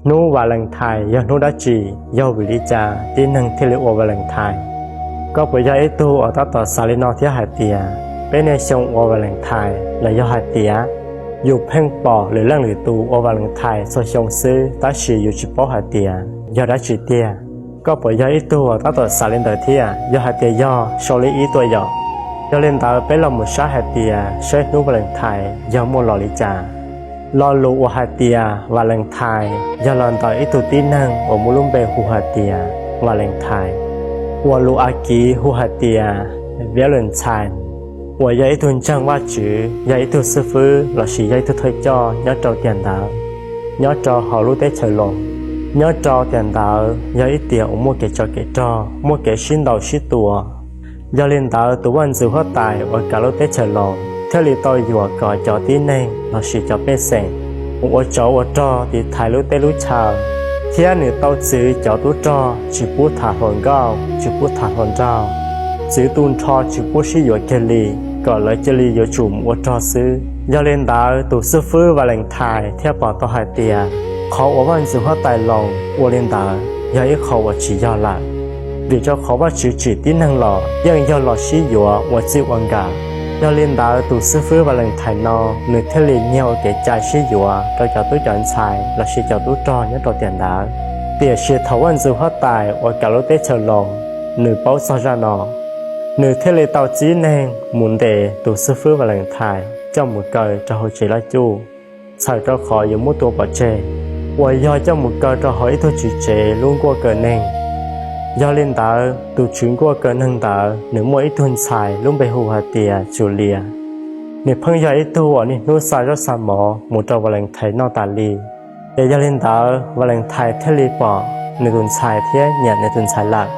Hnub Valentine yog hnub dab tsi? Yog vim li cas tib neeg thiaj li ua Valentine? Koj puas yog ib tug uas tab tom xav li no thiab hais tias peb niaj xyoo ua Valentine los yog hais tias yus pheej pom lwm leej lwm tus ua Valentine txhua xyoo xwb tab sis yus tsis paub hais tias yog dab tsi tiag? Koj puas yog ib tug uas tab tom xav li ntawd thiab? Yog hais tias yog, sau li ib tuaj yom. Yog li ntawd peb los mus saib hais tias saib hnub Valentine yog muaj los li cas. Lo lus uas hais tias Valentine yog los ntawm ib tug tib neeg uas muaj lub npe hu hais tias Valentine, uas lus Askiv hu hais tias Valentine, uas yog ib tug ntseeg Vajtswv, yog ib tug xib fwb lossis yog ib tug thawj coj nyob rau tiam ntawd, nyob rau hauv lub teb chaws Loos. Nyob rau tiam ntawd yog ib tiam uas muaj kev tsov kev rog, muaj kev sib ntaus sib tua. Yog li ntawd tus vaj ntxwv huab tais uas kav lub teb chaws Loos thiaj li tau yuam kom cov tib neeg lossis cov pej xeem mus ua tsov ua rog tiv thaiv lub teb lub chaw, thiab nws tau txwv cov tub rog tsis pub tham hluas nkauj, tsis pub tham hluas nraug, txwv tu nrho tsis pub sib yuav kiag li, kom lawv cia li yuav tsum mus ua rog xwb. Yog li ntawd tus xib fwb Valentine thiaj pom tau hais tias qhov uas vaj ntxwv huab tais Loos ua li ntawd yog ib qho uas tsis yog lawm, vim rau qhov Vajtswv tsim tib neeg los yeej yog los sib yuav ua txij ua nkawm. Yog li ntawd tus xib fwb Valentine no nws thiaj li nyiag ua kev cai sib yuav rau cov tub cov ntxhais lossis cov tub rog nyob rau tiam ntawd. Tiam sis thaum vaj ntxwv huab tais uas kav lub teb chaws Loos nws paub txog zaj no, nws thiaj li tau txib neeg mus ntes tus xib fwb Valentine coj mus kaw rau hauv tsev loj cuj, txhawm rau qhov yuav muab tua pov tseg, uas yog coj mus kaw rau hauv ib tug tswv tsev lub nkuaj kaw neeg. Yog li ntawd tus tswv nkuaj kaw neeg ntawd nws muaj ib tug ntxhais lub npe hu hais tias Tsuas Lias. Nws pheej yog ib tug uas niaj hnub xa zaub xa mov mus rau Valentine noj tas li. Ces yog li ntawd Valentine thiaj li pom nws tus ntxhais thiab nyiam nws tus ntxhais lawm.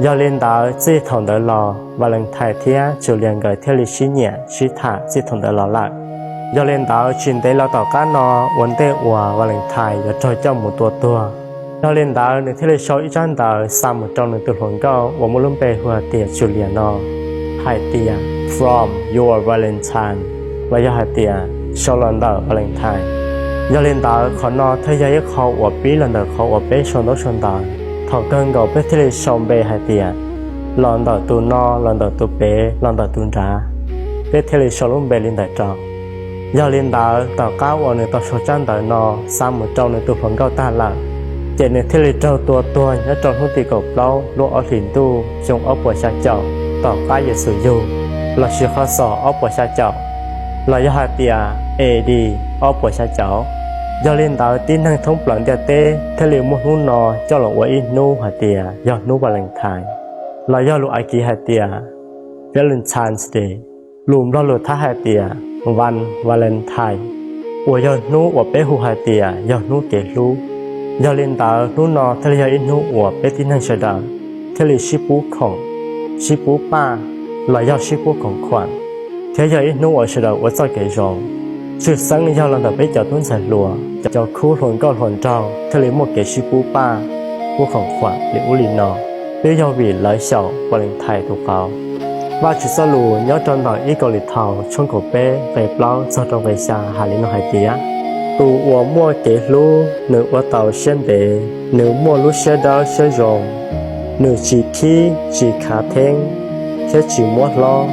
Yog li ntawd txij thaum ntawd los Valentine thiab Tsuas Lias nkawd thiaj li sib nyiam sib tham txij thaum ntawd los lawm. Yog li ntawd tsis ntev los tom qab no ua ntej uas Valentine yuav raug coj mus tua tuag, yog li ntawd nws thiaj li sau ib tsab ntawv xa mus rau nws tus hluas nkauj uas muaj lub npe hu hais tias Tsuas Lias no hais tias From your Valentine, los yog hais tias sau los ntawm Valentine. Yog li ntawd qhov no thiaj yog ib qho uas pib los ntawm qhov uas peb sau ntaub sau ntawv. Thaum kawg nkaus peb thiaj li sau npe hais tias los ntawm tus no, los ntawm tus pem, los ntawm tus nrad, peb thiaj li sau lub npe li ntawd rau. Yog li ntawd tom qab uas nws tau sau tsab ntawv no xa mus rau nws tus hluas nkauj tag lawm, ces nws thiaj li raug tua tuag nyob rau hnub tim kaum plaub lub ob hlis ntuj xyoo ob puas xya caum tom qab Yexus yug, lossis qhov xom ob puas xya caum, los yog hais tias A D ob puas xya caum. Yog li ntawd tib neeg thoob plaws ntiaj teb thiaj li muab hnub no coj los ua ib hnub hais tias yog hnub Valentine, los yog lus Askiv hais tias Valentine's Day, lus Nplog lus Thab hais tias Van Valentine, uas yog hnub uas peb hu hais tias yog hnub kev hlub. Yog li ntawd hnub no thiaj li yog ib hnub uas peb tib neeg sawv daws thiaj li sib pub khoom, sib pub paj, los yog sib pub khoom khuam, thiab yog ib hnub uas sawv daws ua txoj kev zoo. Tshwj xeeb yog los ntawm peb cov tub ntxhais hluas, cov khub hluas nkauj hluas nraug thiaj li muaj kev sib pub paj, pub khoom khuam li ub li no, twb yog vim lawv xyaum Valentine tus qauv. Vajtswv txoj lus nyob rau ntawm ib Kauleethaus tshooj kaum peb nqe plaub txog rau nqe xya hais li no hais tias, tus uas muaj kev hlub nws ua tau siab ntev, nws muaj lub siab dawb siab zoo, nws tsis khib tsis khav theeb, thiab tsis muab hlob.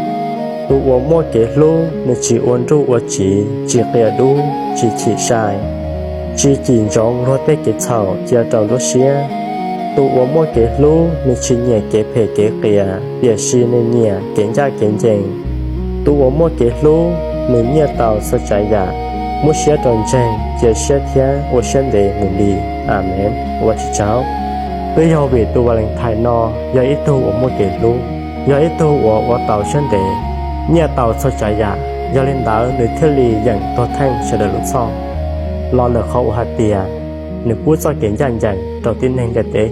Tus uas muaj kev hlub nws tsis ua nruj ua tsiv, tsis qia dub, tsis chim sai, tsis cim ntsoov luag tej kev txhaum cia rau nruab siab. Tus uas muaj kev hlub nws tsis nyiam kev phem kev qias, tiam sis nws nyiam kev ncaj kev ncees. Tus uas muaj kev hlub nws nyiaj tau txhua tsav yam, muab siab rau ntseeg, cia siab thiab ua siab ntev mus li. Amees, ua tsis tsaug. Twb yog vim tus Valentine no yog ib tug uas muaj kev hlub, yog ib tug uas ua tau siab ntev, nyiaj tau txhua tsav yam, yog li ntawd nws thiaj li yeem tuag theej sawv daws lub txhoj los ntawm qhov uas hais tias nws pub txoj kev ncaj ncees rau tib neeg ntiaj teb,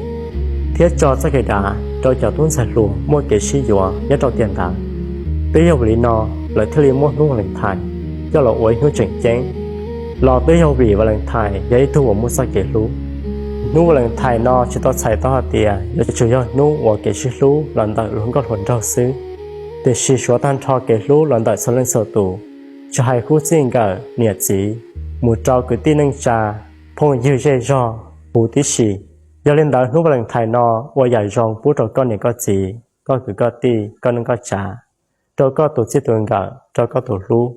thiab tso txoj kev dav rau cov tub ntxhais hluas muaj kev sib yuav nyob rau tiam ntawd. Twb yog vim li no lawv thiaj li muab hnub Valentine coj los ua ib hnub tseem ceeb, los twb yog vim Valentine yog ib tug uas muaj txoj kev hlub. Hnub Valentine no tsis tau txhais tau hais tias yuav tsum yog hnub uas kev sib hlub los ntawm hluas nkauj hluas nraug xwb, tiam sis suav tag nrho kev hlub los ntawm txhua leej txhua tus, tsis hais khub txij nkawm niam txiv, mus rau kwv tij neej tsa, phooj ywg zej zog huv tib si. Yog li ntawd hnub Valentine no ua yam zoo pub rau koj niam koj txiv, koj kwv koj tij, koj neej koj tsav, rau koj tus txij tus nkawm, rau koj tus hlub.